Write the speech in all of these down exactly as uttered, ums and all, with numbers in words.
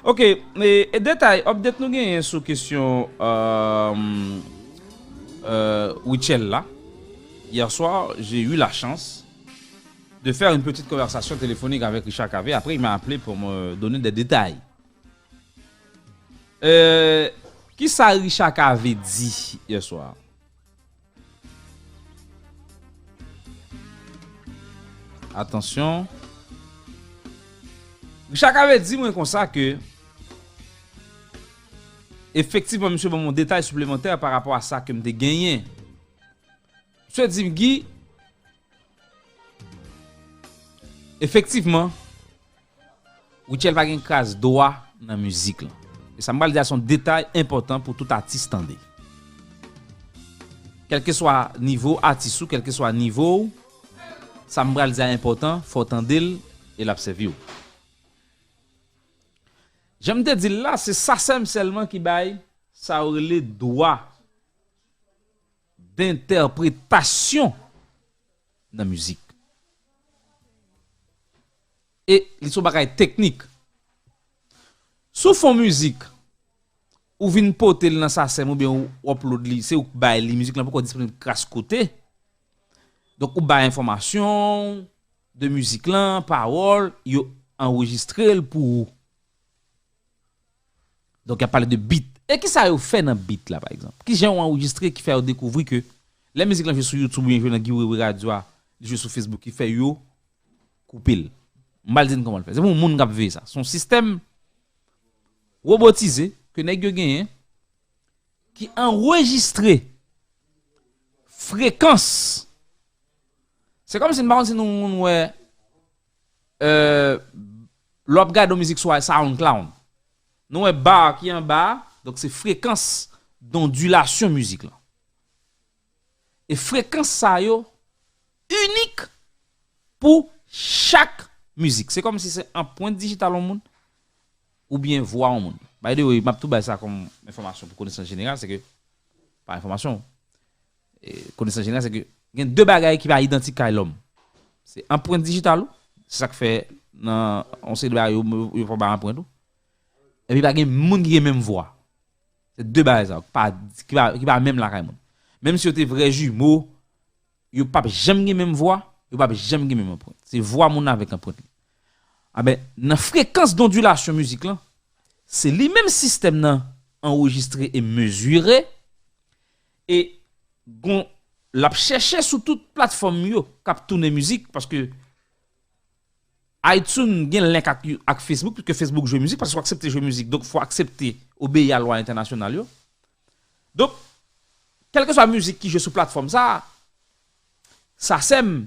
Ok, e, e detay, update nou genyen sou kesyon euh, euh, Rutshelle la. Hier soir, j'ai eu la chance de faire une petite conversation téléphonique avec Richard Cavé. Après, il m'a appelé pour me donner des détails. Euh, kisa Richard Cavé di yè swa? Atansyon. Richard Cavé di mwen konsa ke efektivman misye ban mwen detay siplemantè pa rapò a sa ke m te genyen. Misye di m, Guy, efektivman, Rutshelle pa gen kras dwa nan mizik lan. E sa m pral di a se yon detay enpòtan pou tout atis tande. Kèlkeswa nivo atis ou, kèlkeswa nivo w, sa m pral di a enpòtan, fò w tande l e l ap sèvi w. Jan m te di l la, se SACEM sèlman ki bay sa yo rele dwa dentèpretasyon nan mizik. E li se yon bagay teknik. Si w fè yon mizik, ou vin pote l nan SACEM oubyen ou upload li, se ou k bay li, mizik lan poko disponib kras kote. Donk ou bay enfòmasyon de mizik lan, pawòl, yo anrejistre l pou ou. Donk y ap pale de beat. E kisa yo fè nan beat la, pa egzanp? Kijan yo anrejistre ki fè yo dekouvri ke lè mizik lan jwe sou YouTube oubyen jwe nan Guy Wewe Radio a, li jwe sou Facebook, ki fè yo koupe l? M pral di n kòman l fè. Se pou moun k ap veye sa. Se yon sistèm wobotize ke nèg yo genyen ki anrejistre frekans. Se kòmsi, m pa konn si nou, nou wè, euh, lè w ap gade yon mizik sou SoundCloud, nou wè ba ki anba a, donk se frekans dondilasyon mizik lan. E frekans sa yo inik pou chak mizik. Se kòmsi se anprent dijital yon moun oubyen vwa yon moun. By the way, m ap tou bay sa kòm enfòmasyon pou konesans jeneral, se ke, pa enfòmasyon, e, konesans jeneral, se ke gen de bagay ki pa idantik kay lòm. Se anprent dijital ou, se sa k fè nan yon seri de bagay yo, yo fè w bay anprent ou. Epi pa gen moun ki gen menm vwa. Se de bagay sa yo, ki pa, ki pa, ki pa menm lakay moun. Menm si yo te vrè jimo, yo p ap janm gen menm vwa, yo p ap janm gen menm anprent. Se vwa moun nan avèk anprent li. Anben, nan frekans dondilasyon mizik lan, se li menm sistèm nan anrejistre e mezire, e gon, l ap chèche sou tout platfòm yo k ap tounen mizik, paske iTunes gen link ak, ak Facebook, piske Facebook jwe mizik, paske w aksepte jwe mizik, donk fò w aksepte obeyi a lwa entènasyonal yo. Donk, kèlkeswa mizik ki jwe sou platfòm sa a, SACEM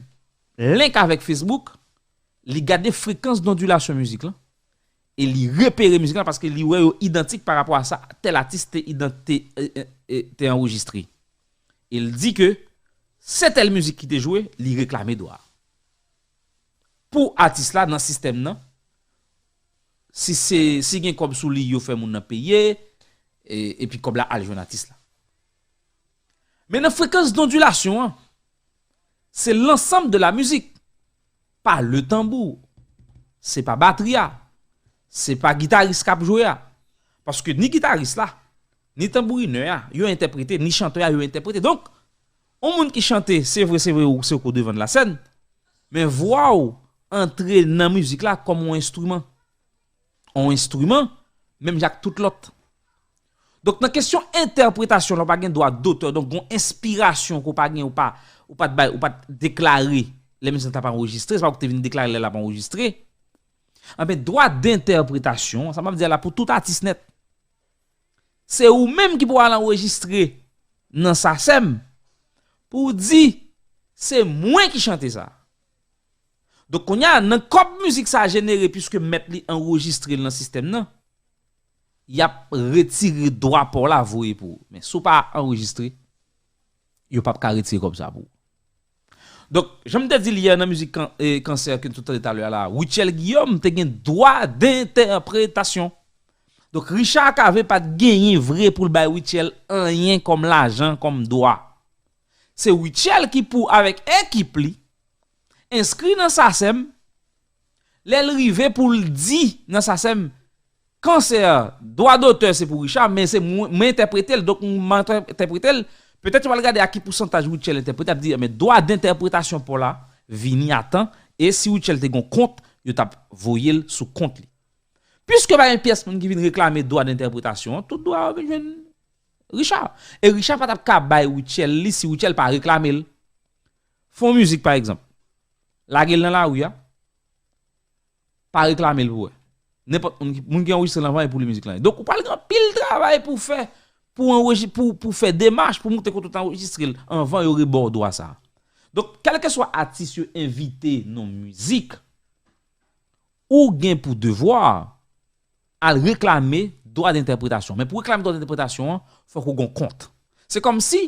link avèk Facebook, li gade frekans dondilasyon mizik lan, e li repere mizik lan paske li wè yo idantik pa rapò a sa tèl atis te idan-, te, e, e, e, te anrejistre. E l di ke se tèl mizik ki te jwe, li reklame dwa a. Pou atis la nan sistèm nan, si se, si gen kòb sou li, yo fè moun nan peye, e, epi kòb la al jwenn atis la. Men nan frekans dondilasyon an, se l'ensemble de la musique. Pa le tanbou, se pa batri a, se pa gitaris k ap jwe a. Paske ni gitaris la, ni tanbourinè a, yo entèprete, ni chantè a, yo entèprete. Donk, yon moun ki chante, se vre, se vre, ou se ou k o devan de la sèn, men vwa w antre nan mizik la kòm yon enstriman. Yon enstriman, menm jan ak tout lòt. Donk, nan kesyon entèpretasyon, lè w pa gen dwa dotè, donk, gon enspirasyon ke w pa gen, ou pa, ou pa t bay, ou pa t deklare, lè mizik lan t ap anrejistre, se pa ou ki te vin deklare lè l ap anrejistre. Anben, dwa dentèpretasyon, sa m ap di a la pou tout atis nèt. Se ou menm ki pou al anrejistre nan SACEM pou w di, se mwen ki chante sa. Donk, kounye a, nan kòb mizik sa a jenere, piske mèt li anrejistre l nan sistèm nan, y ap retire dwa pa w la voye pou ou. Men si w pa anrejistre, yo p ap ka retire kòb sa pou ou. Donk, jan m te di l yè nan mizik kan-, e, Kansè ke n sot tande talè a la, Rutshelle Guillaume te gen dwa dentèpretasyon. Donk, Richard Cavé pa t genyen vre pou l bay Rutshelle anyen kòm lajan, kòm dwa. Se Rutshelle ki pou, avèk ekip li, enskri nan SACEM, lè l rive pou l di nan SACEM, Kansè, dwa dotè se pou Richard, men se mwen, mwen entèprete l, donk m entèprete l. Petèt yo pral gade a ki pousantaj Rutshelle entèprete, ap di, men dwa dentèpretasyon pa w la vini a tan, e si Rutshelle te gon kont, yo t ap voye l sou kont li. Piske pa gen pyès moun ki vin reklame dwa dentèpretasyon an, tout dwa yo vin jwenn Richard. E Richard pa t ap ka bay Rutshelle li si Rutshelle pa reklame l. Fè yon mizik, pa egzanp. Lage l nan lari a. Pa reklame l pou wè. Nenpòt moun ki, moun ki anrejistre l anvan e pou li mizik lan ye. Donk, ou pral gen anpil travay pou fè, pou anreji-, pou, pou fè demach, pou montre kote w t anrejistre l anvan yo rebò w dwa sa a. Donk, kèlkeswa atis yo envite nan mizik, ou gen pou devwa al reklame dwa dentèpretasyon. Men pou reklame dwa dentèpretasyon an, fòk ou gon kont. Se kòmsi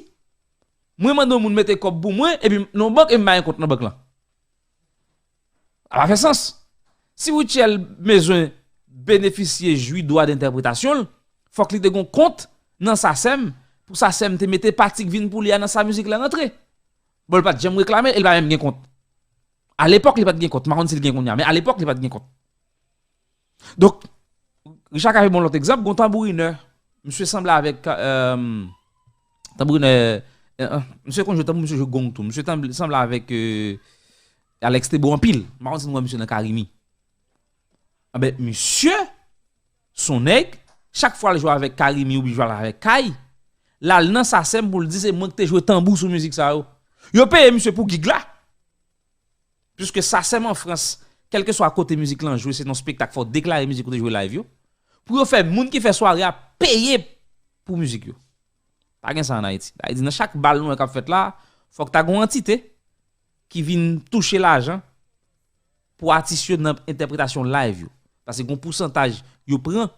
mwen mande yon moun mete kòb pou mwen, epi nan yon bank, epi m pa gen kont nan bank lan. Sa pa fè sans. Si Rutshelle bezwen benefisye, jwi dwa dentèpretasyon l, fòk li te gon kont nan SACEM, pou SACEM te mete pati k vin pou li a nan sa mizik la rantre. Bon, li pa t janm reklame, e li pa menm gen kont. Alepòk, li pa t gen kont. M pa konn si l gen kounye a, men alepòk, li pa t gen kont. Donk, Richard Cavé bon lòt egzanp, gon tanbourinè. Misye sanble avèk, euh, tanbourinè, euh, euh, misye konn jwe tanbou, misye jwe gong tou. Misye tanb-, sanble avèk, euh, Alex Thébault anpil. M pa konn si nou wè misye nan Carimi. Anben, misye, se yon nèg, chak fwa l jwe avèk Carimi oubyen jwe avèk Kay, l al nan SACEM pou l di se mwen ki te jwe tanbou sou mizik sa yo. Yo peye misye pou gig la. Piske SACEM an Frans, kèlkeswa kote mizik lan jwe, se nan spektak, fò w deklare mizik ou te jwe live yo. Pou yo fè moun ki fè sware a peye pou mizik yo. Pa gen sa ann Ayiti. Sa vle di, nan chak bal nou wè k ap fèt la, fòk ta gen yon antite ki vin touche lajan pou atis yo nan entèpretasyon live yo. Paske gen yon pousantaj yo pran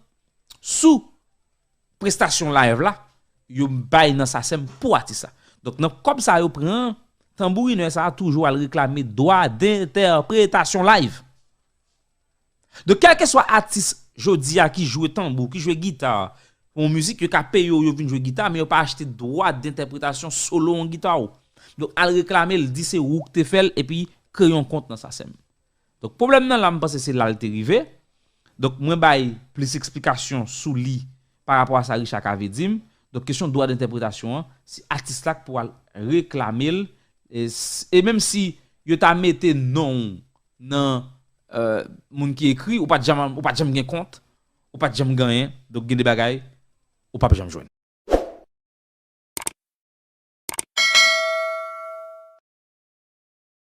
sou prestasyon live la, yo bay nan SACEM pou atis la. Donk, nan kòb sa yo pran an, tanbourinè sa a toujou al reklame dwa dentèpretasyon live. Donk, kèlkeswa atis jodi a ki jwe tanbou, ki jwe gita, yon mizik, yo ka peye yo, yo vin jwe gita, men yo pa achte dwa dentèpretasyon solo yon gita ou. Donk, al reklame l, di se ou k te fè l, epi kreye yon kont nan SACEM. Donk, pwoblèm nan la, m panse se la l te rive. Donk, mwen bay plis eksplikasyon sou li pa rapò a sa Richard Cavé di m. Donk, kesyon dwa dentèpretasyon an, se atis la k pou al reklame l. E, s-, e menm si yo ta mete non w nan, euh, moun ki ekri, ou pa t janm, ou pa t janm gen kont, ou pa t janm gen anyen. Donk, gen de bagay, ou p ap janm jwenn.